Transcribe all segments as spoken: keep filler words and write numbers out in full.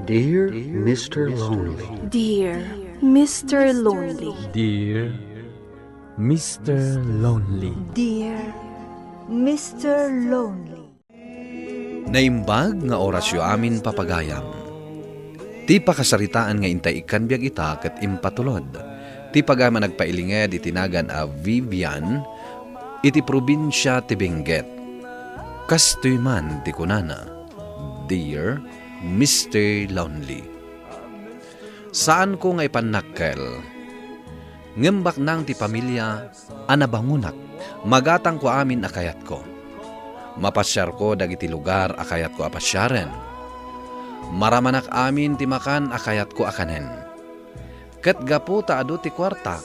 Dear Mister Lonely. Dear Mister Lonely. Dear Mister Lonely. Dear Mister Lonely. Naimbag nga orasyo amin, papagayam. Ti pakasaritaan nga intay ikkan biag ita ket impatulod ti pagayam a nagpailinged iti nagan a Vivian iti probinsia ti Benguet. Kastoy man ti kunana, "Dear Mister Lonely, saanko nga ipannakkel, ngem baknang ti pamilia a nabangonak, magatangko amin a kayatko. Mapasiarko dagiti lugar a kayatko a pasiaren. Maramanak amin ti makan a kayatko a kanen. Ket gapu ta adu ti kuarta,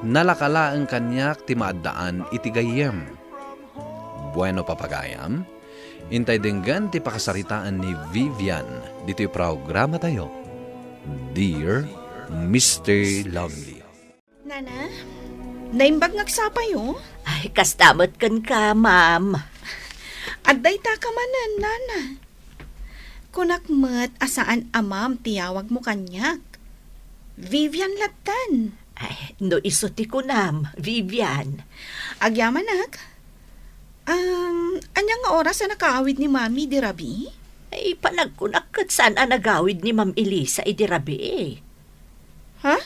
nalaka laeng kaniak ti maaddaan iti gayyem." Bueno, papagayam, intay denggen ti pakasaritaan ni Vivian ditoy programatayo, Dear Mister Lonely. Nana, naimbag nga agsapayo? Ay, kasta met kenka, ma'am. Adda ita ka manen, Nana. Kunak met a saan a ma'am ti yawagmo kaniak. Vivian lattan. Ay, no isu ti kunam, Vivian. Agyamanak? Um, ania nga oras a nakaawid ni Mami idi rabii? Ay, panagkunak ket saan a nagawid ni Ma'am Elisa idi rabii. Ha?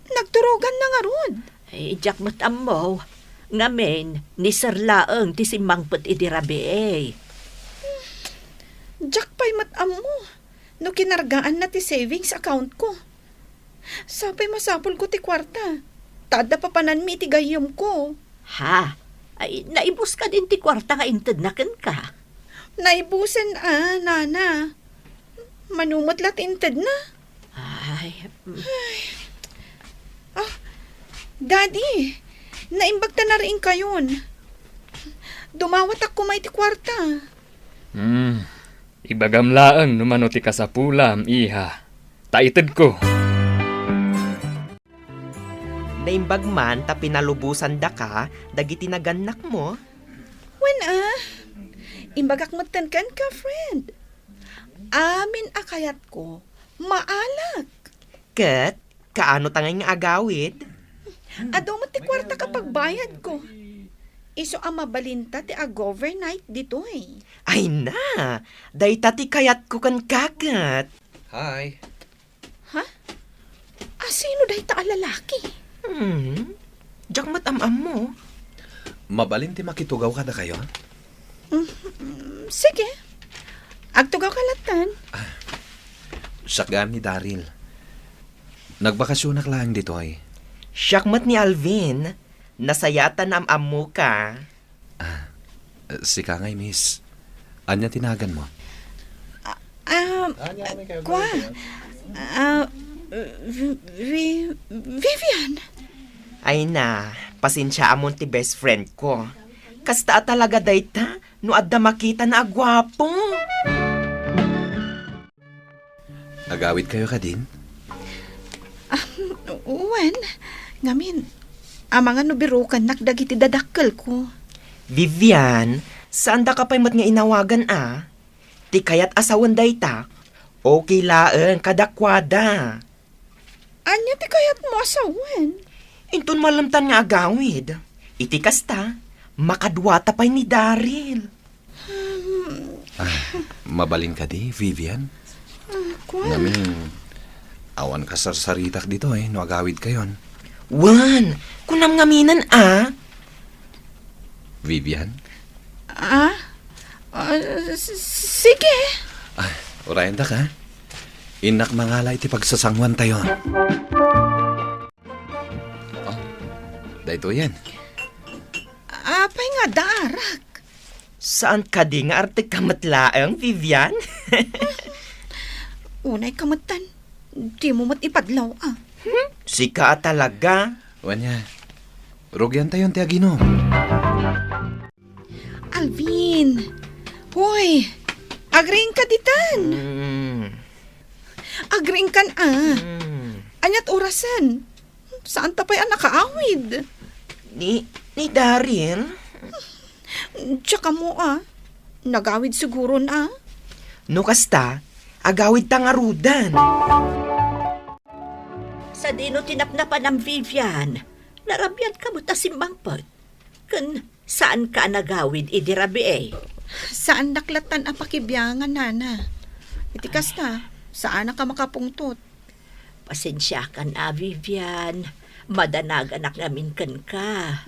Nagturoganna ngarud? Ay, diak met ammo. Ngamin, ni Sir laeng ti simmangpet idi rabii. Diak pay met ammo no kinargaanna ti savings account ko. Sapay masapulko ti kuarta, ta adda papananmi iti gayyemko. Ha? Ay, naibus kadin ti kuarta nga intedna kenka? Naibusen a, Nana. Mano met la ti intedna? Ay, mm. Ah, Daddy, naimbag ta nariingkayon. Dumawatak koma iti kuarta. Hmm, ibagam laeng no mano ti kasapulam, iha. Ta itedko. Naimbag man ta pinalubosandaka dagiti nagannakmo? Wen a, imbagak metten kenka, friend. Amin a kayatko, maalak. Ket kaano ta ngay nga agawid? Adu met ti kuarta a pagbayadko. Isu a mabalinta ti ag-overnight ditoy. Ay na, dayta ti kayatko kenka ket. Hi. Ha? A, sino dayta a lalaki? Hmm, diak met am-ammo. Mabalin ti makitugaw kadakayo? Mm, sige. Agtugawka lattan. Ah, siak gayam ni Daryl. Nagbakasionak laeng ditoy. Siak met ni Alvin. Nasayaat ta naam-ammoka. Ah, sika ngay, miss. Ania ti naganmo? Ah, ah, kua, ah, Vi-, Vi-, Vivian. Ay na, pasensiaamon ti best friend ko. Kasta a talaga dayta, no adda makita na a guapo. Agawidkayo kadin? Ah, wen, ngamin, amangan no birokannak dagiti dadakkelko. Vivian, saandaka pay met nga inawagan a? Ti kayat a sawen dayta, okay laeng kadakuada. Ania ti kayatmo a sawen? Inton malemtan nga agawid. Iti kasta, makaduata pay ni Daryl. Ah, mabalin kadi, Vivian? Ah, kua. Ngamin, awan kasarsaritak ditoy no agawidkayon. Wen, kunam ngaminen a. Vivian? Ah? Ah, s-, s-, sige. Ah, urayendak, ha? Innak mangala iti pagsasanguantayo. Oh, daytoyen. Apay nga adda arak? Saan kadi nga artekka met laeng, Vivian? Unay ka metten. Dimo met ipadlaw a. Hmm? Sika a talaga. Wen a, rugiantayon ti aginom. Alvin! Hoy! Agriingka ditan! Mm. Agriingkan a. Mm. Aniat orasen? Saanta pay a nakaawid? Ni, ni Daryl? Diak ammo a. Nagawid siguron a. No kasta, Agawidta ngaruden. Sadino ti napnapanam, Vivian? Narabiatka met a simmangpet. Ken saanka a nagawid idi rabii? Saandak lattan a pakibiangan, Nana. Iti kasta, saanak a makapungtot. Pasensiakan a, Vivian. Madanaganak ngamin kenka.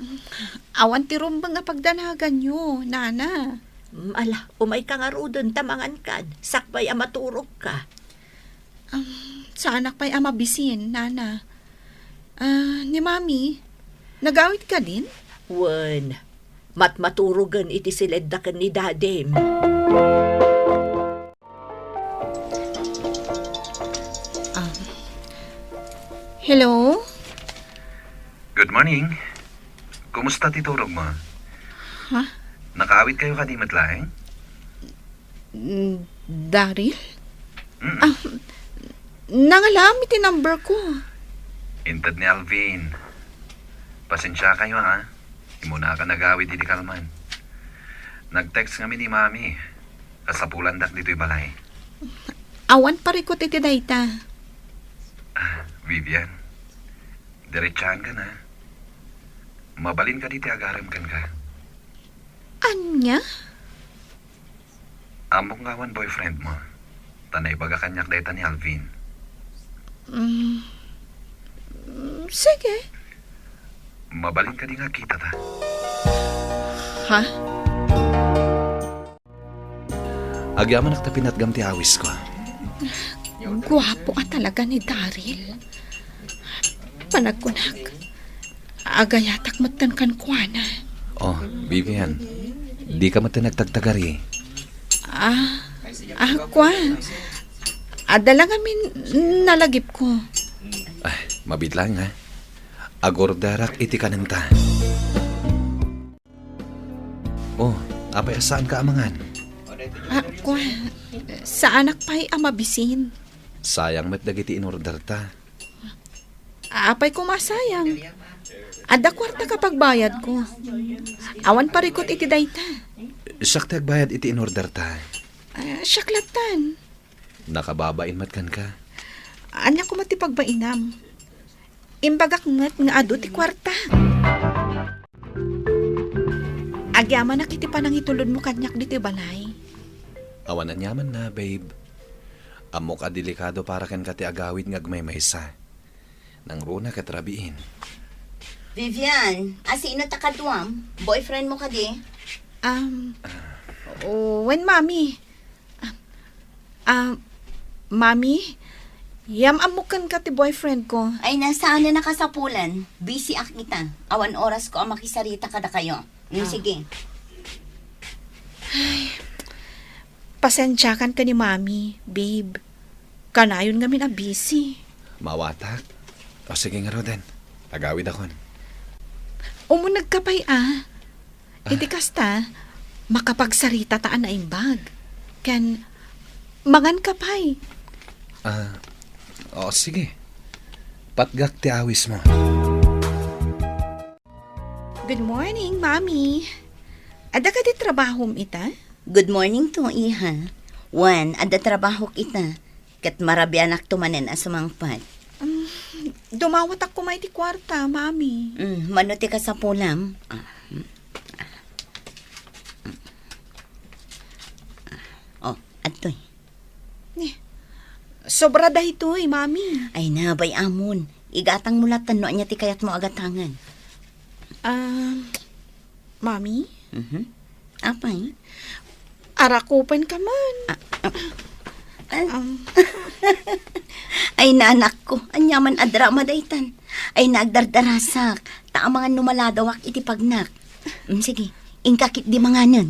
Awan ti rumbeng a pagdanaganyo, Nana. Mm, ala, umayka ngaruden ta mangankan, sakbay a maturogka. Um, saanak pay a mabisin, Nana. Ah, ni Mami, nagawid kadin? Wen, matmaturogen iti siledda ken ni Dadim. Ah. Hello? Good morning. Kumusta ti turog mo? Ha? Nakaawid kayo kadi met laeng? Mm, Daryl? Mm. Ah, nangalaam iti number ko. Inted ni Alvin. Pasensiakayo, ha? Immuna ka nagawid idi kalman. Nag-text ngamin ni Mami. Kasapulandak ditoy balay. Awan parikut iti dayta. Ah, Vivian, diretsaankan, ha? Mabalin kadi ti agarem kenka? Ania? Ammok nga awan boyfriend mo, ta naibaga kaniak dayta ni Alvin. Mm, mm, sige. Mabalin kadi nga kitata? Ha? Agyamanak ta pinatgam ti awisko. Guapo a talaga ni Daryl. Panagkunak, agayatak metten kenkuana. Oh, Vivian, dika metten nagtagtagari. Ah, ah, kua. Adda la ngamin nalagipko. Ay, mabiit laeng, ha? Agorderak iti kanenta. Oh, apay a saanka a mangan? Ah, kua, saanak pay a mabisin. Sayang met dagiti inorderta. Apay koma a sayang? Adda kuarta a pagbayadko. Awan parikut iti dayta. Siak ti agbayad iti inorderta. Ah, siak lattan. Nakababain met kenka. Ania koma ti pagbainam? Imbagak met nga adu ti kuarta. Agyamanak iti panangitulodmo kaniak ditoy balay. Awan aniamanna, babe. Ammok a delikado para kenka ti agawid nga agmaymaysa. Nangruna ket rabiin. Vivian, asino ta kaduam? Boyfriend mo kadi? Um, wen, Mami. Ah, Mami, yam-ammok kenka ti boyfriend ko. Ay, na, saan a nakasapulan? Busy ak ita. Awan oras ko a makisarita kadakayo. Mm, ah, sige. Ay, pasensiakan ken ni Mami, babe. Kanayon ngamin a busy. Mawatak. O, sige ngaruden. Agawidakon. Umunegka pay, ah. Iti kasta, makapagsarita ta a naimbag. Ken, manganka pay. Ah, o, sige. Patgak ti awismo. Good morning, Mami. Adda kadi trabahom ita? Good morning to, iha. Wen, adda trabahok ita. Ket marabianakto manen a sumangpet. Mm, dumawatak koma iti kuarta, Mami. Mm, mano ti kasapulam? Ah, mm, ah, mm, ah. Oh, adtoy. Ni, sobra daytoy, Mami. Ay na, bay-amon. Igatangmo lattan no ania ti kayatmo a gatangen. Ah, Mami? Mhm. Apay? Arakupenka man. Ah, ah, ah. Um. Ay, nanakko, aniaman a drama daytan. Ay, nagdardarasak, ta amangan no maladawak iti pagnak. Mm, sige, inka ketdi manganen.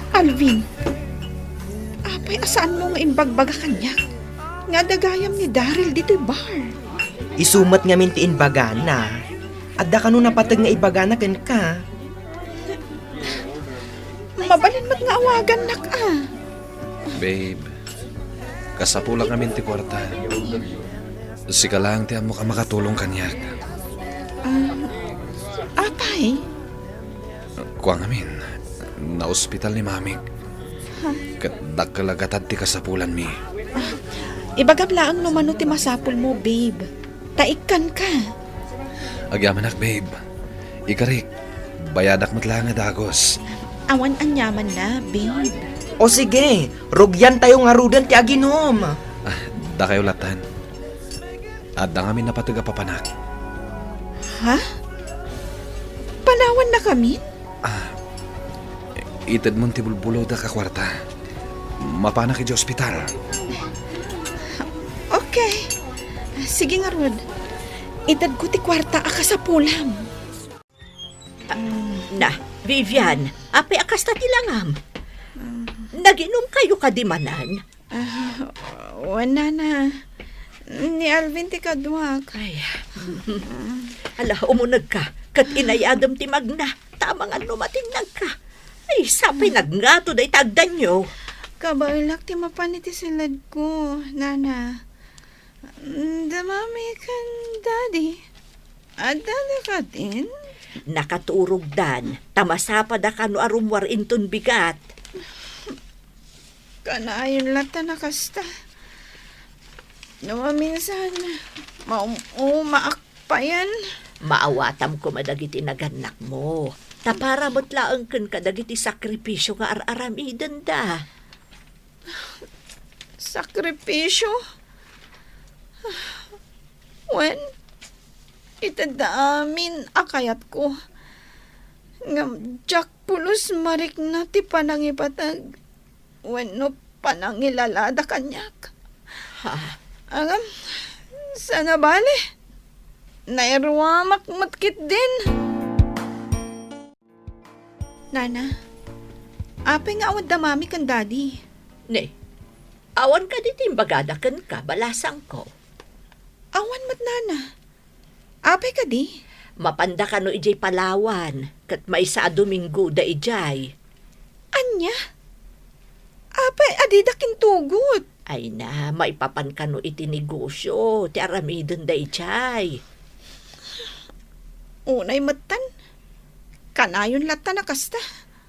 Alvin, apay a saanmo nga imbagbaga kaniak nga adda gayam ni Daryl ditoy bar? Isu met ngamin ti imbagana. Adda kano napateg nga ibagana kenka? Mabalin met nga awagannak a. Babe, kasapulak ngamin ti kuarta. Sika laeng ti ammok a makatulong kaniak. Ah, apay? Kua ngamin, naospital ni mamik. Ket dakkel a gatad ti kasapulanmi. Ibagam laeng no mano ti masapulmo, babe. Ta ikkanka. Agyamanak, babe. Ikarik, bayadak met laeng a dagus. Awan aniamanna, babe. O sige, rugiantayo ngaruden ti aginum. Ah, dakayo latan. Adda ngamin napateg a papanak. Ha? Panawannakamin? Ah, itedmon ti bulbulodek a kuarta. Mapanak idiay ospital. Okay. Sige ngarud. Itedko ti kuarta a kasapulam. Na, Vivian, apay a kasta ti langam? Naginumkayo kadi manen? Ah, wen, nana. Ni Alvin ti kaduak. Ay. Ala, umunegka, ket inay-adem ti magna, ta amangan no matinnagka. Ay, sapay nagngato dayta agdanyo. Kabaelak ti mapan iti siledko, nana. Adda mami ken daddy. Addada kadin? Nakaturogdan, ta masapadaka no a rummuar inton bigat. Kanayon latta a kasta. No maminsan, maum-umaak payen. Maawatam koma dagiti nagannakmo. Ta para met laeng ken kadagiti sakripisio nga ar-aramidenda. Sakripisio? Wen, itedda amin a kayatko. Ngem diak pulos marikna ti panangipateg wenno panangilalada kaniak. Ha? Ngem, saan a bale, nairuamak met ketdin. Nana, apay nga awan da mami ken daddy? Ne, awan kadi ti imbagada kenka, balasangko? Awan met, nana. Apay kadi? Mapanda kano idiay Palawan, ket maysa a Dominggoda idiay. Ania? Apay a didak intugot? Ay na, maipapan kano iti negosio ti aramiden daydiay. Unay metten, kanayon latta a kasta.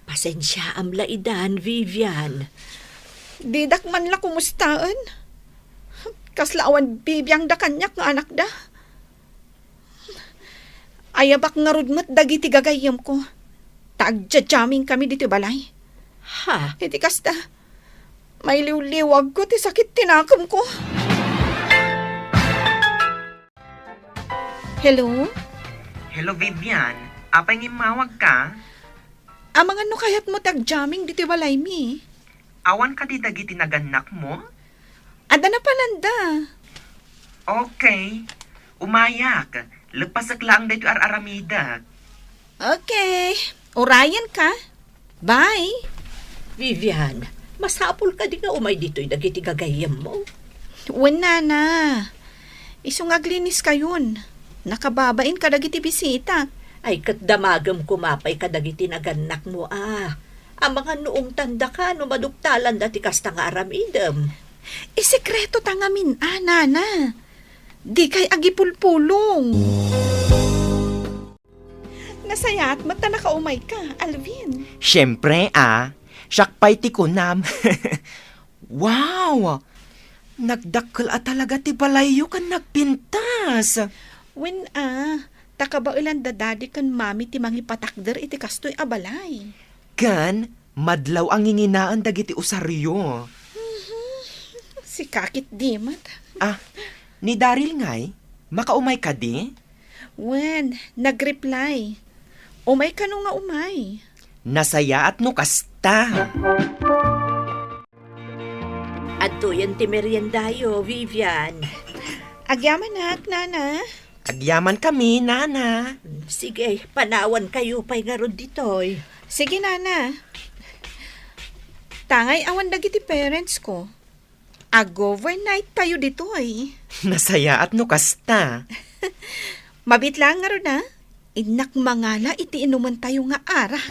Pasensiaam la idan, Vivian. Didak man la kumustaen. Kasla awan bibiangda kaniak nga anakda. Ayabak ngarud met dagiti gagayyemko, ta agjajamming kami ditoy balay. Ha? Iti kasta, mailiwliwagko ti sakit ti nakemko. Hello? Hello, Vivian. Apay nga immawagka? Amangan no kayatmo ti agjamming ditoy balaymi. Awan kadi dagiti nagannakmo? Adda napalanda. Okay. Umayak. Leppasek laeng daytoy ar-aramidek. Okay. Urayenka. Bye. Vivian, masapul kadi nga umay ditoy dagiti gagayyemmo? Wen, nana. Isu nga agliniskayon. Nakababain kadagiti bisitak. Ay, ket damagem koma pay kadagiti nagannakmo a. Amangan no ungtandaka no maduktalanda ti kasta nga aramidem. Isekreto ta ngamin a, nana. Dikay agipulpulong. Nasayaat met ta nakaumayka, Alvin. Siempre a. Siak pay ti kunam. Wow! Nagdakkel a talaga ti balayyo ken nagpintas. Wen a, ta kabaelan da daddy ken mami ti mangipatakder iti kastoy a balay. Ken madlaw a nginginaen dagiti usaryo. Mhm. Sika ketdi met. Ah, ni Daryl ngay, makaumay kadi? Wen, nag-reply. Umay kano nga umay. Nasayaat no kasta. Adtoyen ti meriendayo, Vivian. Agyamanak, nana. Agyaman kami, nana. Sige, panawan kayo pay ngarud ditoy. Sige, nana. Tangay awan dagiti parents ko. Ag-overnight tayo ditoy. Nasayaat no kasta. Mabit lang ngarud a. Innak mangala iti inumen tayo nga ara.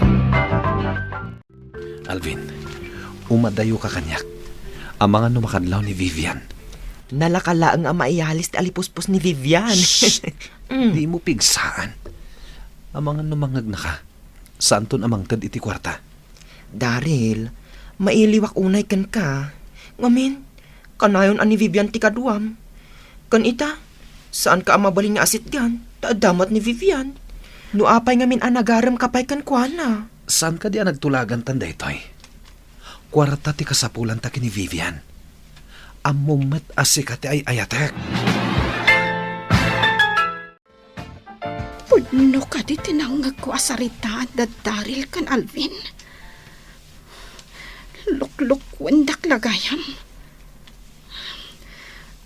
Alvin, umadayo ka kaniak. Amangan no makadlaw ni Vivian. Nalaka laeng a maiyalis ti alipuspos ni Vivian. Shh! Mm. Di mo pigsaan. Amangan no mangngegna ka. Saanton a mangted iti kuarta. Daryl, Mailiwak unay kenka. Ngamin, kanayon a ni Vivian ti kaduam. Ken ita, saanka a mabalin nga asitgan, ta adda met ni Vivian. No apay ngamin a nagaremka pay kenkuana? Saan kadi a nagtulagantan daytoy? Kuarta ti kasapulanta ken ni Vivian. Ammom met a sika ti ay-ayatek. Pudno kadi ti nangngegko a saritaan da Daryl ken Alvin? Luklukuendak la gayam.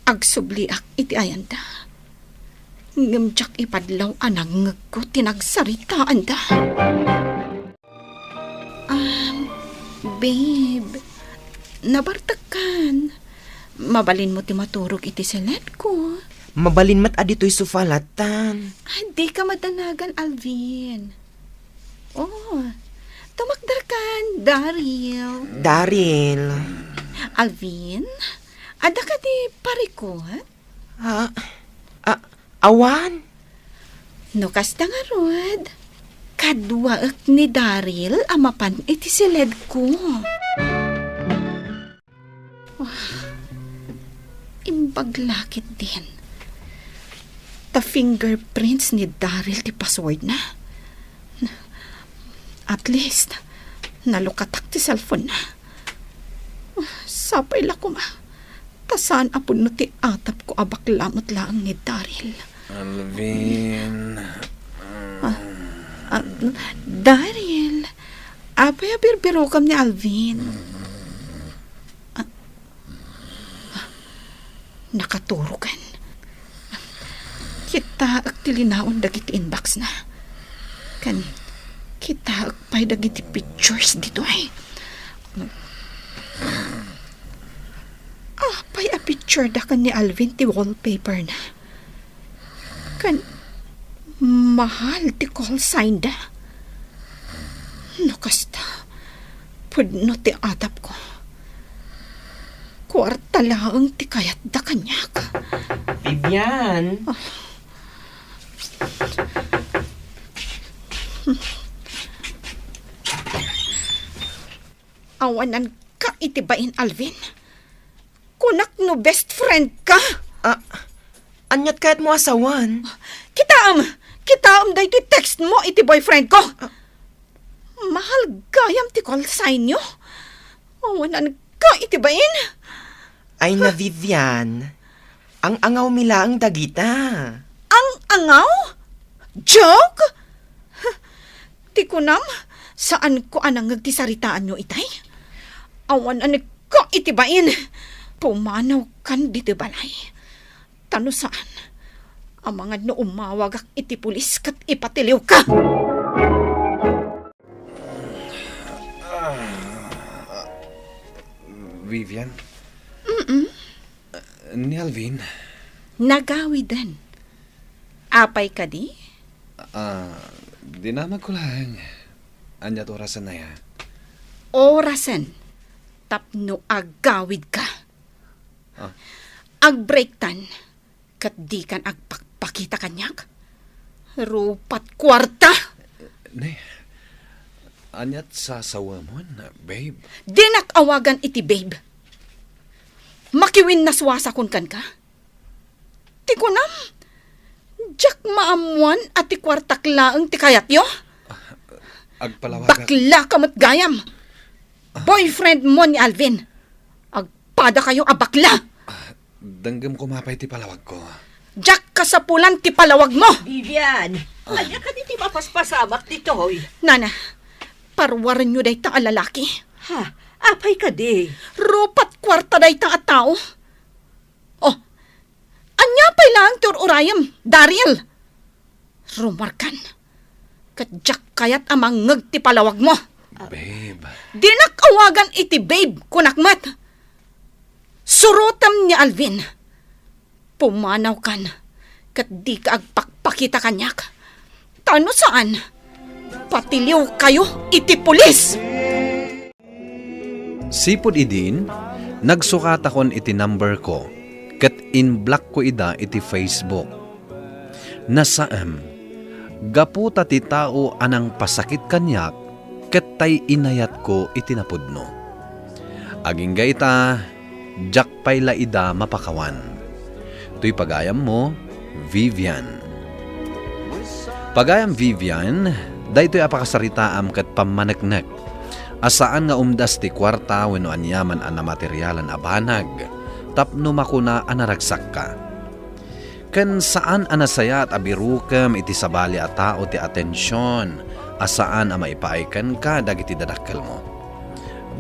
Agsubliak iti ayanda. Ngem diak ipadlaw a nangngegko ti nagsaritaanda. Um, babe, nabartekkan. Mabalinmo ti maturog iti siledko. Mabalin met a ditoy sofa lattan. Ah, dika madanagan, Alvin. Oh, tumakderkan, Daryl. Daryl. Alvin, adda kadi parikut? Ah, ah, awan. No kasta ngarud, kaduaek ni Daryl a mapan iti siledko. Ah, imbag la ketdin. Ta fingerprints ni Daryl ti passwordna. At least, nalukatak ti cellphone-na. Ah, sapay la koma. Ta saan a pudno ti atapko a bakla met laeng ni Daryl. Alvin. Ah, ah, Daryl, apay a birbirokam ni Alvin? Ah, ah, nakaturoken. Kitaek ti linaon dagiti inbox-na. Ken kitaek pay dagiti pictures ditoy. Apay a picture da ken ni Alvin ti wallpaper-na? Ken mahal ti call sign-da. No kasta, pudno ti atapko. Kuarta laeng ti kayatda kaniak. Vivian! Ah. Awananka iti bain, Alvin. Kunak no best friend ka. Ah, aniat kayatmo a sawen? Kitaem! Kitaem daytoy text mo iti boyfriend ko. Ah. Mahal gayam ti call sign-yo. Awananka iti bain. Ay na, Vivian. Ang-angawmi laeng dagita. Ang-angaw? Joke? Ti kunam, saanko a nangngeg ti saritaanyo itay? Awan a nekka iti bain. Pumanawkan ditoy balay. Ta no saan, amangan no umawagak iti pulis ket ipatiliwka. Vivian? Mm-mm. Ni Alvin? Nagawiden. Apay kadi? Ah, dinamagko laeng. Aniat orasen aya? Orasen tapno agawidka. Ah. Agbreaktan ket dikan agpakpakita kaniak. Rupat kuarta! Ne, aniat sasawemon, babe? Dinak awagan iti babe. Makiwinnaswasakon kenka. Ti kunam, diak maammuan a ti kuartak laeng ti kayatyo? Agpalawagak. Baklaka met gayam. Boyfriend mo ni Alvin. Agpadakayo a bakla. Denggem koma pay ti palawagko. Diak kasapulan ti palawagmo. Vivian, ania kadi ti mapaspasamak ditoy? Nana, parwarenyo dayta a lalaki. Ha? Apay kadi? Rupat kuarta dayta a tao. Oh, ania pay laeng ti ur-urayem, Daryl? Rumarkan, ket diak kayat a mangngeg ti palawagmo. Babe. Dinak awagan iti babe, kunak met. Surotem ni Alvin. Pumanawkan, ket dika agpakpakita kaniak. Ta no saan, patiliwkayo iti pulis! Sipud idin, nagsukatakon iti number ko, ket inblockko ida iti Facebook. Nasaem, gapu ta ti tao a nangpasakit kaniak ket tay inayatko iti napudno. Agingga ita, diak pay la ida mapakawan. Toy pagayammo, Vivian. Pagayam Vivian, daytoy a pakasaritaam ket pammaneknek a saan nga umdas ti kuarta wenno aniaman a namaterialan a banag tapno makuna a naragsakka. Ken saan a nasayaat a birukem iti sabali a tao ti atension a saan a maipaay kenka dagiti dadakkelmo.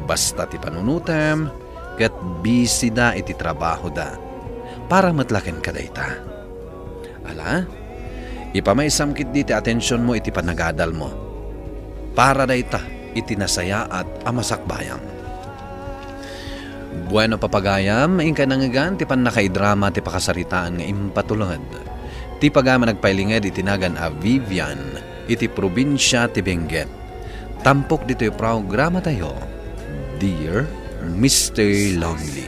Basta ti panunotem ket bisida iti trabahoda. Para met la kenka dayta. Ala, ipamaysam ketdi ti atensionmo iti panagadalmo. Para dayta iti nasayaat a masakbayam. Bueno, papagayam, inkay nangngegan ti pannakaidrama ti pakasaritaan nga impatulod. Ti pagayam a nagpailinged iti nagan a Vivian iti probinsia ti Benguet. Tampok ditoy programatayo, Dear Mister Lonely.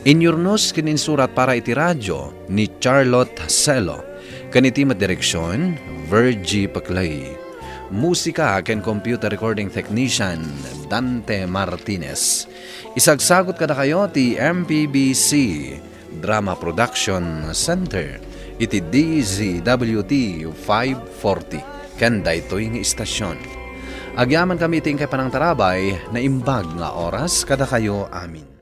Inyurnos ken insurat para iti radio ni Charlotte Celo, ken iti met direksion, Virgie Paclay. Musika ken computer recording technician, Dante Martinez. Isagsagut kadakayo ti M P B C Drama Production Center iti D Z W T five forty ken daytoy nga istasyon. Agyamankami iti inkay panangtarabay, naimbag nga oras kadakayo amin.